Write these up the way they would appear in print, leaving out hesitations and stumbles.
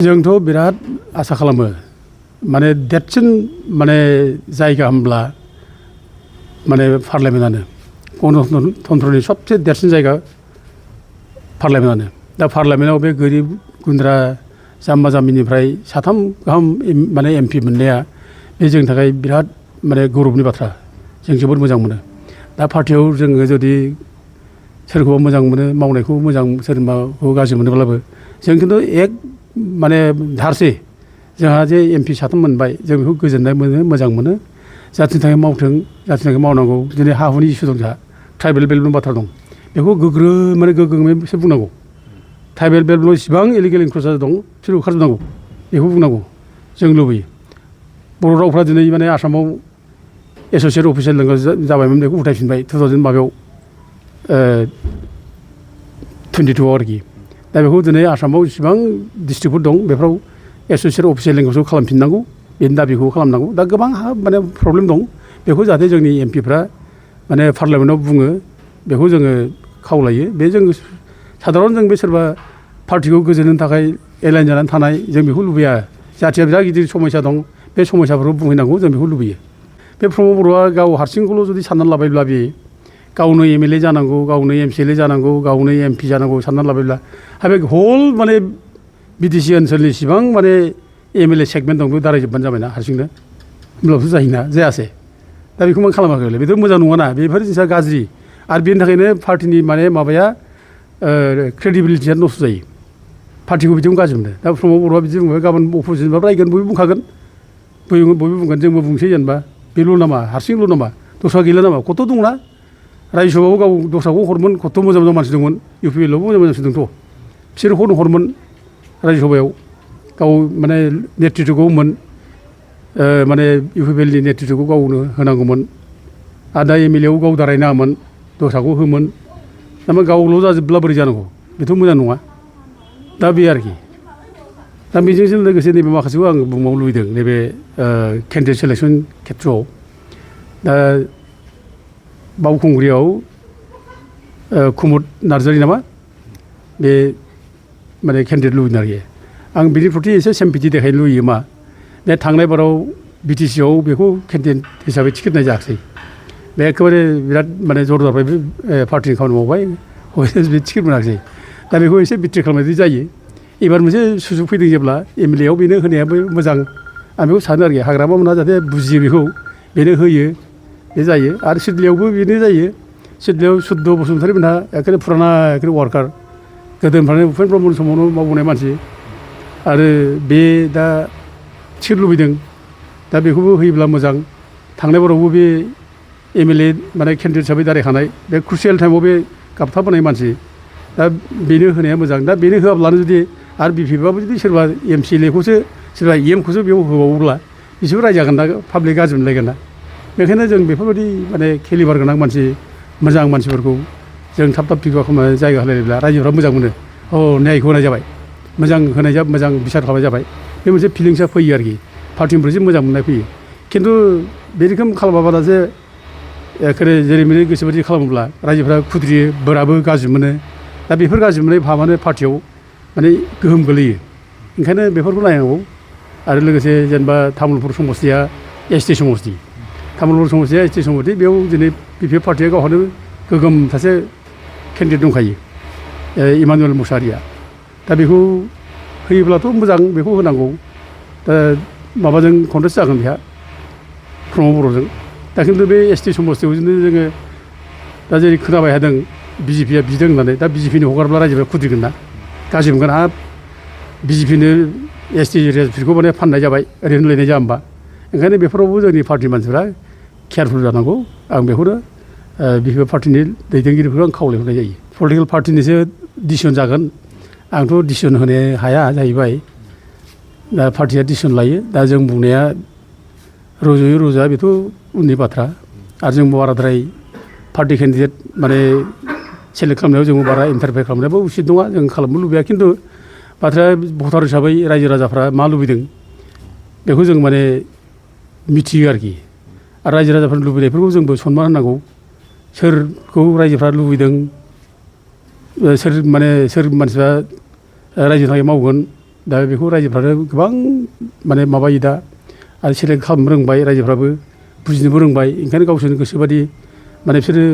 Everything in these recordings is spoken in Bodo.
जोंथ' बिराद आसा खालामो माने देरसिन माने जायगा होनब्ला माने पार्लियामेन्टआनो गणतन्त्रनि सबसे देरसिन जायगा पार्लियामेन्टआनो दा पार्लियामेन्टआव बे गोरिब गुन्द्रा जाम्बा जाम्बिनिफ्राय साथाम गाहाम माने एमपि मोननाया बे जोंनि थाखाय बिराद माने गौरबनि बाथ्रा जों जोबोद मोजां मोनो दा पार्टियाव जोङो जुदि सोरखौबा मोजां मोनो मावनायखौ मोजां सोरबाखौ गाज्रि मोनोब्लाबो जों खिन्थु एक माने धारसे जोंहा जे एमपि साथाम मोनबाय जों बेखौ गोजोननाय मोनो मोजां मोनो जाथिनि थाखाय मावथों जाथिनि थाखाय मावनांगौ दिनै हा हुनि इसु दं जोंहा ट्राइबेल बेल्टनि बाथ्रा दं बेखौ माने गोग्गोमै बिसोर बुंनांगौ ट्राइबेल बेल्टआव इसिबां इलिगेल इनक्रोचार दं बिसोर होखारजोबनांगौ बेखौ बुंनांगौ जों लुबैयो बर' रावफ्रा दिनै माने आसामाव एस'सियेट अफिसियेल लेंगुवेज जाबायमोन बेखौ उथायफिनबाय 2000 माबायाव 22 आरोखि दा बेखौ दिनै आसामाव इसिबां डिस्ट्रिक्टफोर दं बेफोराव एस'सियेट अफिसियेल लेंगुवेजखौ खालामफिननांगौ बेनि दाबिखौ खालामनांगौ दा गोबां माने प्रब्लेम दं बेखौ जाहाथे जोंनि एमपिफ्रा माने पार्लियामेन्टआव बुङो बेखौ जोङो खावलायो बे जों साधारन जों बे सोरबा पार्टिखौ गोजोननो थाखाय एलाइन जानानै थानाय जों बेखौ लुबैया जाथिया बिराद गिदिर समस्या दं बे समस्याफोरखौ बुंहैनांगौ जों बेखौ लुबैयो बे प्रमद बर'आ गाव हारसिंखौल' जुदि साननानै लाबायब्ला बे गावनो एमएलए जानांगौ गावनो एमसिएलए जानांगौ गावनो एमपि जानांगौ साननानै लाबायब्ला बे हल माने बिटिसि ओनसोलनि इसिबां माने एमएलए सेगमेन्ट दं बेखौ दारायजोबबानो जाबायना हारसिंनो होमब्लाबो जायोना जायासै दा बेखौ मान खालामाखै बेथ' मोजां नङाना बेफोर जिनिसा गाज्रि आरो बेनि थाखायनो पार्टिनि माने माबाया क्रेडिबिलिटिया नस्थ' जायो पार्टिखौ बिदिनो गाज्रि मोनो दा प्रमद बर'आ बिदि बुंबाय गाबोन अफिसियेलबा रायगोन बयबो बुंखागोन बयबो बुंगोन जोंबो बुंसै जेनेबा बेल' नामा हारसिंल' नामा दस्रा गैला नामा कत' दंना रायजो सभायाव गाव दस्राखौ हरमोन कत' मोजां मोजां मानसि दंमोन इउपिएलआवबो मोजां मानसि दंथ' बिसोरखौनो हरमोन रायजो सभायाव गाव माने नेतृत्वखौ होमोन माने इउपिएलनि नेतृत्वखौ गावनो होनांगौमोन आरो दा एमएलएआव गाव दारायनाङामोन दस्राखौ होमोन थारमाने गावल' जाजोबब्ला बोरै जानांगौ बेथ' मोजां नङा दा बे आरोखि दा बेजों लोगोसे नैबे माखासेखौ आं बुंबावनो लुबैदों नैबे केन्डिडेट सेलेक्सन खेथ्रआव दा बावखुंग्रियाव कुमुद नार्जारि नामा बे माने केन्डिडेट लुबैदों आरोखि आं बिनि प्रति एसे सिम्पेथि देखायनो लुबैयो मा बे थांनाय बाराव बिटिसिआव बेखौ केन्डिडेट हिसाबै टिकेट होनाय जायाखिसै बे एखेबारे बिराद माने जर जाबाय बे पार्टिनि खामानि मावबाय बे टिकेट मोनाखिसै दा बेखौ एसे बिट्रे खालामनाय जायो एबार मोनसे सुजुग फैदों जेब्ला एमएलएआव बेनो होनायाबो मोजां आं बेखौ सानो आरोखि हाग्रामा मोना जाहाथे बुजियो बेखौ बेनो होयो बे जायो आरो सिडलियावबो बेनो जायो सिडलियाव सुद्द बसुमतारी मोनहा एखेबारे फुराना एखेबारे वार्कार गोदोनिफ्रायनो उपेन्द्र ब्रह्मनि समावनो मावबोनाय मानसि आरो बे दा टिकेट लुबैदों दा बेखौबो होयोब्ला मोजां थांनाय बारावबो बे एमएलए माने केन्डिडेट हिसाबै दारायखानाय बे क्रुसियेल टाइमाव बे गाबथाबोनाय मानसि दा बेनो होनाया मोजां दा बेनो होआब्लानो जुदि आरो बिपिबाबो जुदि सोरबा एमसिएलएखौसो सोरबा इएमखौसो बेयाव होबावोब्ला बिसोरबो रायजागोन ना पाब्लिक गाज्रि मोनलायगोन ना बेखायनो जों बेफोरबायदि माने केलिबार गोनां मानसि मोजां मानसिफोरखौ जों थाब थाब फिगवा खालामनानै जायगा होलायोब्ला रायजोफ्रा मोजां मोनो न्यायखौ होनाय जाबाय मोजां होनाय मोजां बिसार खालामनाय जाबाय बे मोनसे फिलिंसा फैयो आरोखि पार्टिनिफ्रायसो मोजां मोननाय फैयो खिन्थु बे रोखोम खालामाबा जे एखेबारे जेरैबायदि गोसोबायदि खालामोब्ला रायजोफ्रा खुद्रियो बोराबो गाज्रि मोनो दा बेफोर गाज्रि मोननाय भाबानो पार्टियाव माने गोहोम गोलैयो ओंखायनो बेफोरखौ नायनांगौ आरो लोगोसे जेनेबा तामुलपुर समस्तिया एसटि समस्ति तामुलपुर समस्तिया एसटि समस्ति बेयाव दिनै बिपिएफ पार्टिया गावहानो गोगोम सासे केन्डिडेट दंखायो इमानुवेल मुसाहारिया दा बेखौ होयोब्लाथ' मोजां बेखौ होनांगौ दा माबाजों कन्टेस्ट जागोन बेहा प्रमद बर'जों दा खिन्थु बे एसटि समस्तियाव जोङो दा जेरै खोनाबाय थादों बिजेपिया बिदों होननानै दा बिजेपिनो हगारब्ला रायजोफ्रा खुद्रिगोन ना गाज्रि मोनगोन हाब बिजेपिनो एसटि एरियाफोरखौ माने फाननाय जाबाय ओरैनो लायनाय जाया होमबा ओंखायनो बेफोरावबो जोंनि पार्टि मानसिफ्रा केयारफुल जानांगौ आं बेखौनो बिपिएफ पार्टिनि दैदेनगिरिफोरखौ आं खावलायहरनाय जायो पलिटिकेल पार्टिनिसो डिसिसन जागोन आंथ' डिसिसन होनो हाया जाहैबाय दा पार्टिया डिसिसन लायो दा जों बुंनाया रज'यो रज'आ बेथ' उननि बाथ्रा आरो जों बाराद्राय पार्टि केन्डिडेट माने सेलेक्ट खालामनायाव जों बारा इन्टारफेयार खालामनायाबो उचित नङा जों खालामनो लुबैया खिन्थु बाथ्राया भटार हिसाबै रायजो राजाफ्रा मा लुबैदों बेखौ जों माने मिथियो आरोखि आरो रायजो राजाफोरनि लुबैनायफोरखौ जोंबो सनमान होनांगौ सोरखौ रायजोफ्रा लुबैदों सोर मानसिफ्रा रायजोनि थाखाय मावगोन दा बेखौ रायजोफ्रानो गोबां माने माबायो दा आरो सेलेक्ट खालामनो रोंबाय रायजोफ्राबो बुजिनोबो रोंबाय ओंखायनो गावसोरनि गोसोबादि माने बिसोरो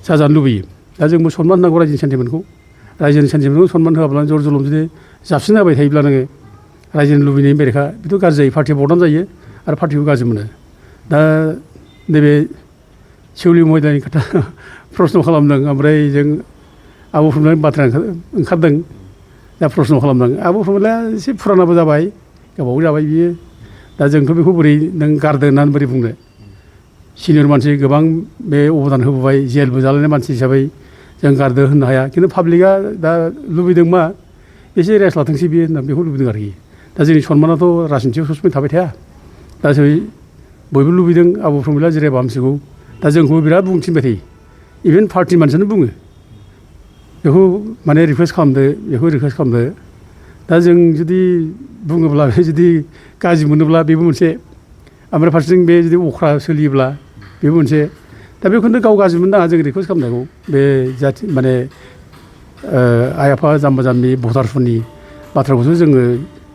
जाजानो लुबैयो दा जोंबो सनमान होनांगौ रायजोनि सेन्टिमेन्टखौ रायजोनि सेन्टिमेन्टखौ सनमान होआब्ला जर जलम जुदि जाबसिन होबाय थायोब्ला नोङो रायजोनि लुबैनायनि बेरेखा बेथ' गाज्रि जायो पार्टिया बदनाम जायो आरो पार्टिखौ गाज्रि मोनो दा नैबे सेउलि महिलानि खोथा प्रस्न' खालामदों ओमफ्राय जों आब' प्रमलानि बाथ्रा ओंखारदों दा प्रस्न' खालामदों आब' प्रमलाया एसे फुरानाबो जाबाय गोबाव जाबाय बियो दा जोंथ' बेखौ बोरै नों गारदो होननानै बोरै बुंनो सिनियर मानसि गोबां बे अबदान होबोबाय जेलबो जालायनाय मानसि हिसाबै जों गारदो होननो हाया खिन्थु पाब्लिकआ दा लुबैदों मा एसे रेस्ट लाथोंसै बियो होनना बेखौ लुबैदों आरोखि दा जोंनि सनमानाथ' राजनितियाव सबसमाय थाबाय थाया दा बयबो लुबैदों आब' प्रमिला जिरायबा हामसिगौ दा जोंखौबो बिराद बुंथिनबाय थायो इभेन पार्टि मानसियानो बुङो बेखौ माने रिकुवेस्ट खालामदो दा जों जुदि बुङोब्ला जुदि गाज्रि मोनोब्ला बेबो मोनसे ओमफ्राय फारसेथिं बे जुदि अख्रा सोलियोब्ला बेबो मोनसे दा बेखौनो गाव गाज्रि मोननो नाङा जों रिकुवेस्ट खालामनायखौ बे जाथि माने आइ आफा जाम्बा जाम्बि भटारफोरनि बाथ्राखौसो जोङो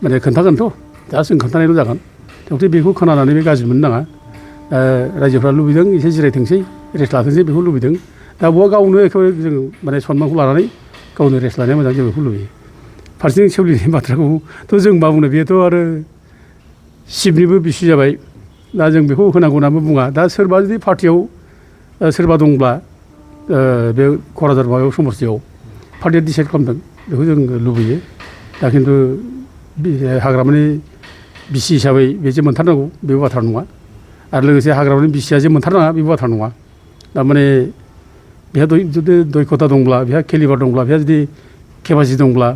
माने खोन्थागोनथ' दा जों खोन्थानायल' जागोन थेवबो बेखौ खोनानानै बे गाज्रि मोननो नाङा रायजोफ्रा लुबैदों एसे जिरायथोंसै रेस्ट लाथोंसै बेखौ लुबैदों दा बहा गावनो एखेबारे जों माने सनमानखौ लानानै गावनो रेस्ट लानाया मोजां जों बेखौ लुबैयो फारसेथिं सेउलिनि बाथ्राखौथ' जों मा बुंनो बेथ' आरो शिबनिबो बिसि जाबाय दा जों बेखौ होनांगौ होननानै बुङा दा सोरबा जुदि पार्टियाव सोरबा दंब्ला बे क'क्राझार माबायाव समस्तियाव पार्टिया डिसाइड खालामदों बेखौ जों लुबैयो दा खिन्थु हाग्रामानि बिसि हिसाबै बे जे मोनथारनांगौ बेबो बाथ्रा नङा आरो लोगोसे हाग्रामानि बिसिया जे मोनथारनाङा बेबो बाथ्रा नङा थारमाने बेहा जुदि दयखथा दंब्ला बेहा केलिबार दंब्ला बेहा जुदि केपासिटि दंब्ला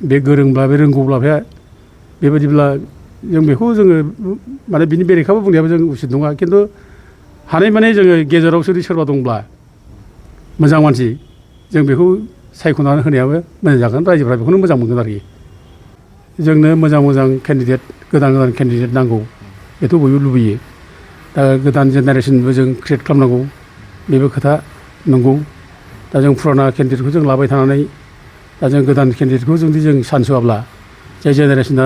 बे गोरोंब्ला बे रोंगौब्ला बेहा बेबायदिब्ला जों बेखौ जोङो माने बिनि बेरेखाबो बुंनायाबो जों उसित नङा खिन्थु हानायमानि जोङो गेजेराव जुदि सोरबा दंब्ला मोजां मानसि जों बेखौ सायख'नानै होनायाबो मोजां जागोन रायजोफ्रा बेखौनो मोजां मोनगोन आरोखि जोंनो मोजां केन्डिडेट गोदान केन्डिडेट नांगौ बेथ' बयबो लुबैयो दा गोदान जेनेरेसनबो जों क्रियेट खालामनांगौ बेबो खोथा नंगौ दा जों फुराना केन्डिडेटखौ जों लाबाय थानानै दा जों गोदान केन्डिडेटखौ जुदि जों चान्स होआब्ला जाय जेनेरेसना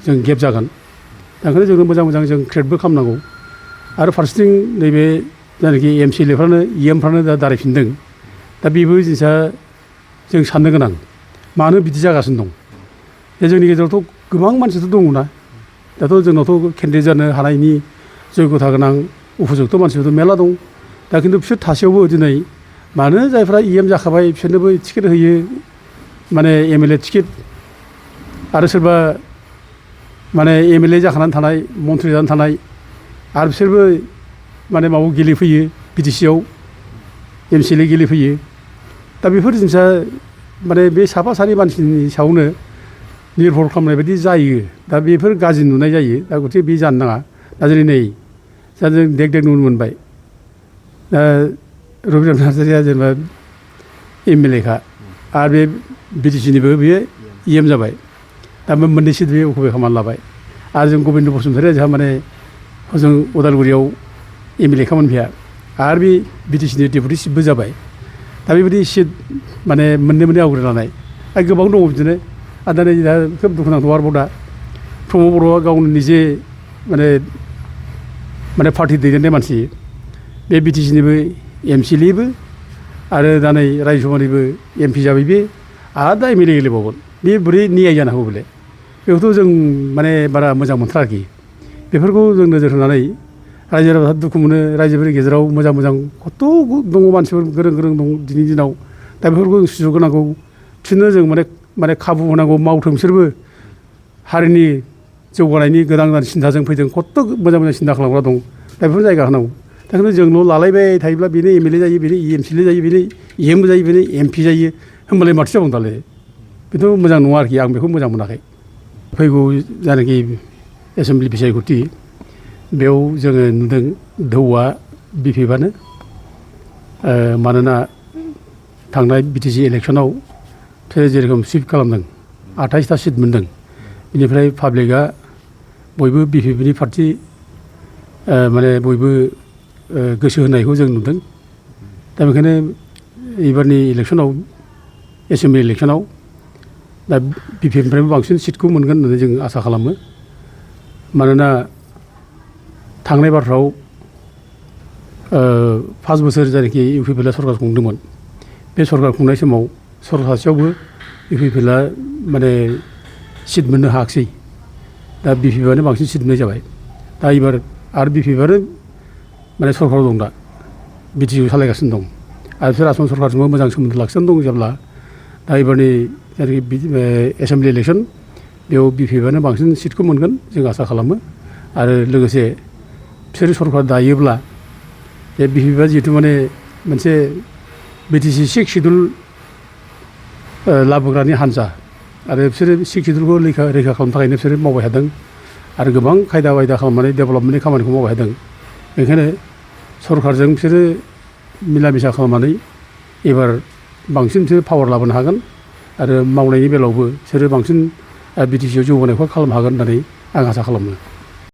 जों गेप जागोन दा ओंखायनो जोंनो मोजां जों क्रियेटबो खालामनांगौ आरो फारसेथिं नैबे जायनाखि एमसिएलएफ्रानो इएमफ्रानो दा दारायफिनदों दा बेबो जिनिसा जों साननो गोनां मानो बिदि जागासिनो दं बे जोंनि गेजेरावथ' गोबां मानसिथ' दङना दाथ' जोंनावथ' केन्डिडेट जानो हानायनि जयगथा गोनां उपजुक्त मानसिफोर मेरला दं दा खिन्थु बिसोर थासेयावबो दिनै मानो जायफ्रा इएम जाखाबाय बिसोरनोबो टिकेट होयो माने एमएलए टिकेट आरो सोरबा माने एमएलए जाखानानै थानाय मन्थ्रि जानानै थानाय आरो बिसोरबो माने माबायाव गेलेफैयो बिटिसिआव एमसिएलए गेलेफैयो दा बेफोर जिनिसा माने बे साफा सानै मानसिनि सायावनो निर्भर खालामनाय बायदि जायो दा बेफोर गाज्रि नुनाय जायो दा गथिखे बे जानो नाङा दा जेरै नै दा जों देग नुनो मोनबाय दा रबिराम नार्जारिया जेनेबा एमएलएखा आरो बे बिटिसिनिबो बेयो इएम जाबाय दा मोननैसो बे अकुपाय खालामनानै लाबाय आरो जों गबिन्द बसुमतारिया जोंहा माने हजों उदालगुरियाव एमएलए खामोन बिहा आरो बे बिटिसिनि डेपुटि चिफबो जाबाय दा बेबायदि सिट माने मोननै आवग्रिनानै आरो गोबां दङ बिदिनो आरो दा नै दा खोब दुखुनांथाव आरोबाव दा प्रमद बर'आ गावनो निजे माने पार्टि दैदेननाय मानसि बे बिटिसिनिबो एमसिएलएबो आरो दा नै रायजोसभानिबो एमपि जाबाय बे आरो दा एमएलए गेलेबावगोन बे बोरै नियाय जानो हागौ बेलाय बेखौथ' जों माने बारा मोजां मोनथारा आरोखि बेफोरखौ जों नोजोर होनानै रायजो राजाफ्रा दुखु मोनो रायजोफोरनि गेजेराव मोजां खथ' दङ मानसिफोर गोरों दं दिनैनि दिनाव दा बेफोरखौ जों सुजुग होनांगौ बिसोरनो जों माने खाबु होनांगौ मावथों बिसोरबो हारिनि जौगानायनि गोदान सिन्थाजों फैदों खथ' मोजां सिन्था खालामग्रा दं दा बेफोर जायगा होनांगौ दा खिन्थु जोंल' लालायबाय थायोब्ला बेनो एमएलए जायो बेनो एमसिएलए जायो बेनो इएमबो जायो बेनो एमपि जायो होमबालाय माथो जाबावनो दालाय बेथ' मोजां नङा आरोखि आं बेखौ मोजां मोनाखै फैगौ जायनाखि एसेमब्लि बिसायख'थि बेयाव जोङो नुदों धौआ बिफिबानो मानोना थांनाय बिटिसि इलेक्सनाव बिसोरो जेरेखम सुइप खालामदों 28टा सिट मोनदों बेनिफ्राय पाब्लिकआ बयबो बिपिपिनि फारसे माने बयबो गोसो होनायखौ जों नुदों दा बेखायनो एबारनि इलेक्सनाव एसेमब्लि इलेक्सनाव दा बिपिएफनिफ्रायबो बांसिन सिटखौ मोनगोन होननानै जों आसा खालामो मानोना थांनाय बारफ्राव 5 बोसोर जायनाखि इउपिपिएलआ सरकार खुंदोंमोन बे सरकार खुंनाय समाव सरकारसेयावबो इउपिपिएलआ माने सिट मोननो हायाखिसै दा बिपिएफआनो बांसिन सिट मोननाय जाबाय दा एबार आरो बिपिएफआनो माने सरकाराव दं दा बिटिसिखौ सालायगासिनो दं आरो बिसोर आसाम सरकारजोंबो मोजां सोमोन्दो लाखिनानै दं जेब्ला दा एबारनि जायनाखि एसेम्बलि इलेक्सन बेयाव बिपिएफआनो बांसिन सिटखौ मोनगोन जों आसा खालामो आरो लोगोसे बिसोर सरकार दायोब्ला बे बिपिएफआ जिहेतु माने मोनसे बिटिसि 6 सिडुल लाबोग्रानि हान्जा आरो बिसोरो 6 सिडुलखौ रैखा खालामनो थाखायनो बिसोरो मावबाय थादों आरो गोबां खायदा बायदा खालामनानै डेभेलपमेन्टनि खामानिखौ मावबाय थादों बेनिखायनो सरकारजों बिसोरो मिला मिसा खालामनानै एबार बांसिन बिसोरो पावार लाबोनो हागोन आरो मावनायनि बेलायावबो बिसोरो बांसिन बिटिसिआव जौगानायखौ खालामनो हागोन होननानै आं आसा खालामो